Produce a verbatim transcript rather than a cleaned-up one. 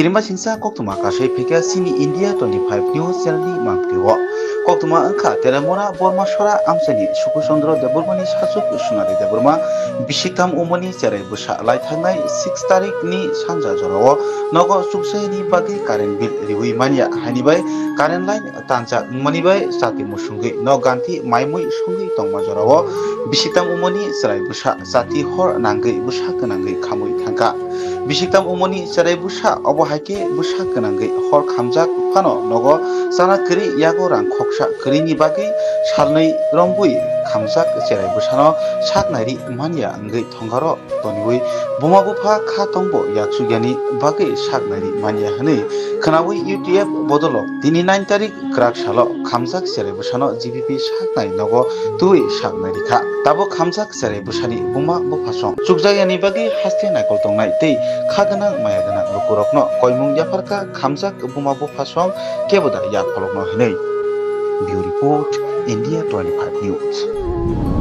Kirimba singsa koktwma kasai phikya sini India twenty five News channel ni mangpili o. Koktwma wngkha Telemora Borma Sora amchaini Suku Chandra Debbarma ni sachuk Sunari Debbarma bisiktham umoni cherai bwsa lai thangnai six tarik ni sanja jorao nogo chukjayani bagwi current bill riwi manya haini bai current line tanjak wngmani bai chati musungwi no ganti maimui songwi tongma jorao bisiktham umoni cherai bwsa chati hor nangwi bwsa gwnangwi khamwi thangkha. Bisiktham umoni cherai bwsa obo hai khe bwsa gwnangwi hor khamjak phano nogo chana kwrwi yago rang khoksa kwrwini bagwi salnwi rombwi khamjak cherai bwsano sak nairi manya wngwi thongaro toniwi buma bupha kha tongbo yaksuk yani bagwi sak nairi manya hwnwi khwnawi U T F bodolo tini nine tarik kwrak salo khamjak cherai bwsano G B P sak nai nogo twi sak nai rikha. Tabuk khamjak cherai bwsani buma buphasong chukjak yani bagwi haste naikol tongnai tei kha gwnang maya gwnang lukurokno koimung yapharkha khamjak buma buphasong kebo da yak pholokno hinwi. Bureau Report, India twenty five News.